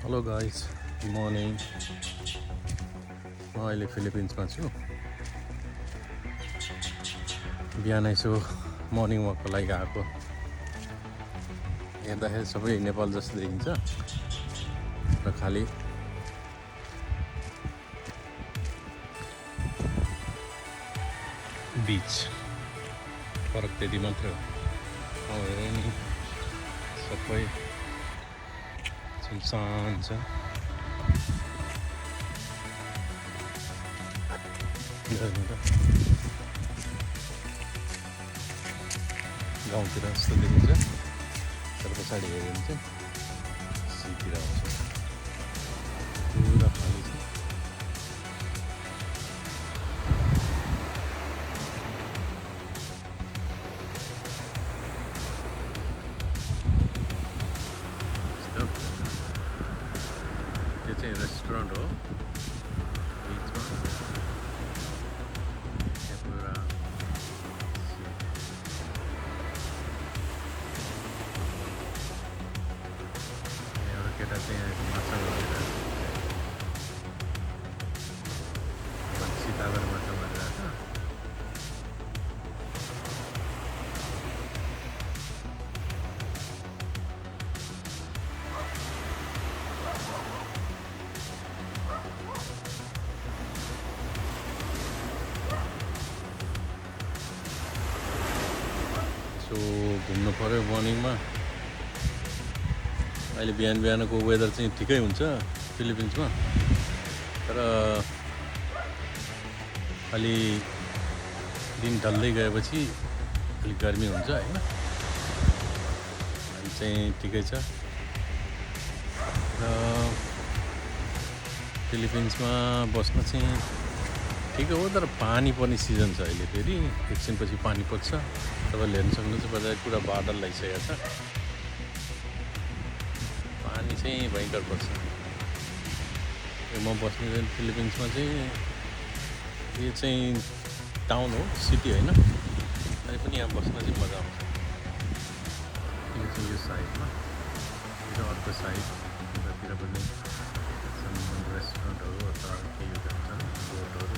Hello guys, good morning. म अहिले फिलिपिन्समा छु। बिहानै यसो मर्निङ वकको लागि आएको। हेर्दाखेरि सबै नेपाल जस्तो देखिन्छ र खालि बिच फरक त्यति मात्रै हो। हेर नि सबै सुनसान छ। गाउँतिर जस्तो देखिन्छ तर पछाडि हेऱ्यो भने चाहिँ सीतिर आउँछ। पुरा खाली छ। त्यो चाहिँ रेस्टुरेन्ट हो बिचमा। पुरा एउटा केटा चाहिँ माछा मारेर सीतागर माछा मारिरहेको छ। सो घुम्नु पऱ्यो मर्निङमा। अहिले बिहान बिहानको वेदर चाहिँ ठिकै हुन्छ फिलिपिन्समा, तर अलि दिन ढल्दै गएपछि अलिक गर्मी हुन्छ होइन। अहिले चाहिँ ठिकै छ र फिलिपिन्समा बस्न चाहिँ ठिकै हो, तर पानी पर्ने सिजन छ अहिले। फेरि एकछिनपछि पानी पर्छ। तपाईँले हेर्न सक्नुहुन्छ बजार पुरा बादल लगाइसकेको छ। पानी चाहिँ भयङ्कर पर्छ। यो म बस्ने फिलिपिन्समा चाहिँ यो चाहिँ टाउन हो, सिटी होइन। अनि पनि यहाँ बस्न चाहिँ मजा आउँछ। यो चाहिँ यो साइडमा र अर्को साइडतिर पनि रेस्टुरेन्टहरू अथवा केही छन्, बोटहरू।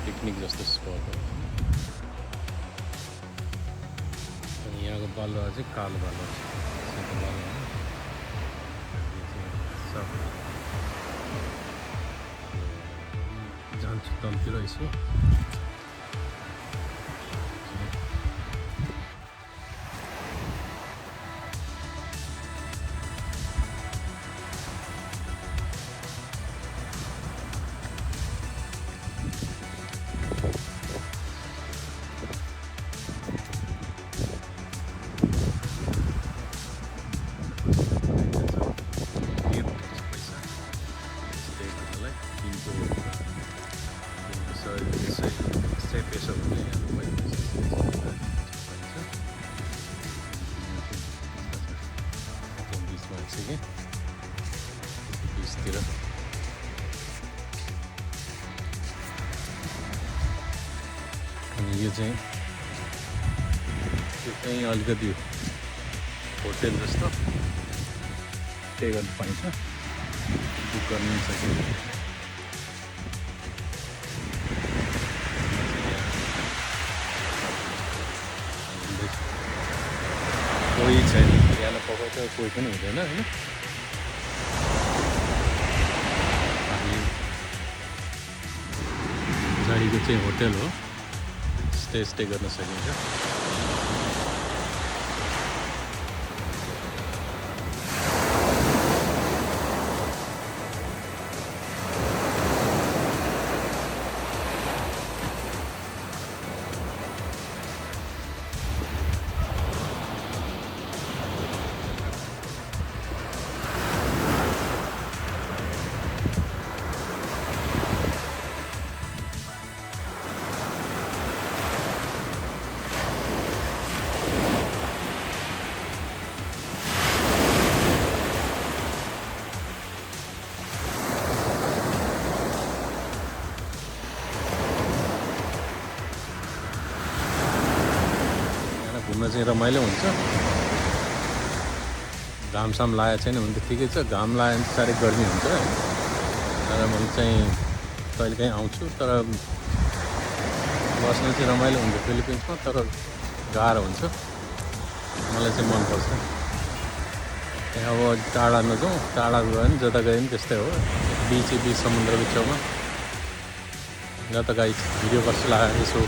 पिकनिक जस्तो स्पट हो। अनि यहाँको बालुवा चाहिँ कालो बालुवा छ, सेतो बालुवा होइन। सब जान्छु तलतिर यसो। बिचतिर अनि यो चाहिँ अलिकति होटेल जस्तो स्टे गर्न पाइन्छ, बुक गर्नु सकिन्छ। कोही छैन यहाँ पकाउँछ, कोही पनि हुँदैन होइन। पछाडिको चाहिँ होटेल हो, स्टे गर्न सकिन्छ। घुम्न चाहिँ रमाइलो हुन्छ। घामसाम लागेको छैन भने त ठिकै छ, घाम लाग्यो भने साह्रै गर्मी हुन्छ। तर म चाहिँ कहिलेकाहीँ आउँछु, तर बस्न चाहिँ रमाइलो हुन्छ फिलिपिन्समा, तर गाह्रो हुन्छ। मलाई चाहिँ मनपर्छ। त्यहाँ अब टाढा नजाउँ, टाढा गयो भने जता गयो भने त्यस्तै हो, बिच समुद्रको छेउमा। ल त गाइस, भिडियो कस्तो लाग्यो यसो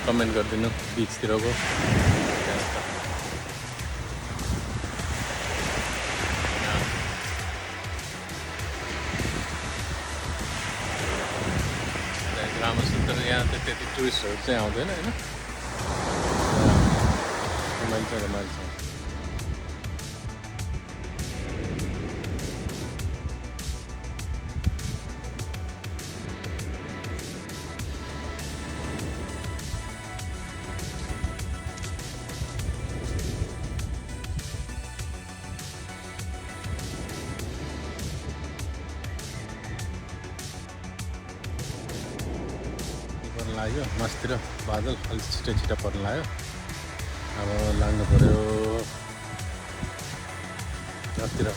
कमेन्ट गरिदिनु बिचतिरको। राम्रो छ, तर यहाँ त त्यति टुरिस्टहरू चाहिँ आउँदैन होइन। रमाइलो छ। पर्न लाग्यो मासतिर, बादल अलिक छिटो पर्न लाग्यो। अब लाग्नु पऱ्यो घरतिर।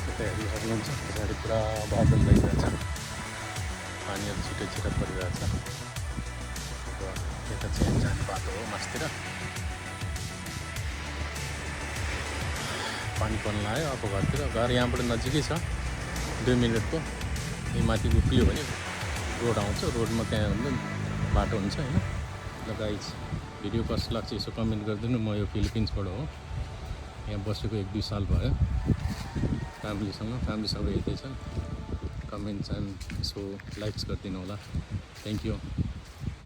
यता हेर्नु सक्नुहुन्छ, पछाडि पुरा बादल भइरहेछ, पानीहरू छिटो परिरहेछ। र यता चाहिँ जाने बाटो हो मासतिर। पानी पर्न लाग्यो अब घरतिर। घर यहाँबाट नजिकै छ, 2 मिनटको। यही माथि उक्लियो भने रोड आउँछ, रोडमा त्यहाँ बाटो हुन्छ होइन। ल गाइस, भिडियो कस्तो लाग्छ यसो कमेन्ट गरिदिनु। म यो फिलिपिन्सबाट हो, यहाँ बसेको 1-2 साल भयो फ्यामिली सबै यतै छन्। कमेन्ट्स एन्ड यसो लाइक्स गरिदिनु होला। Thank you.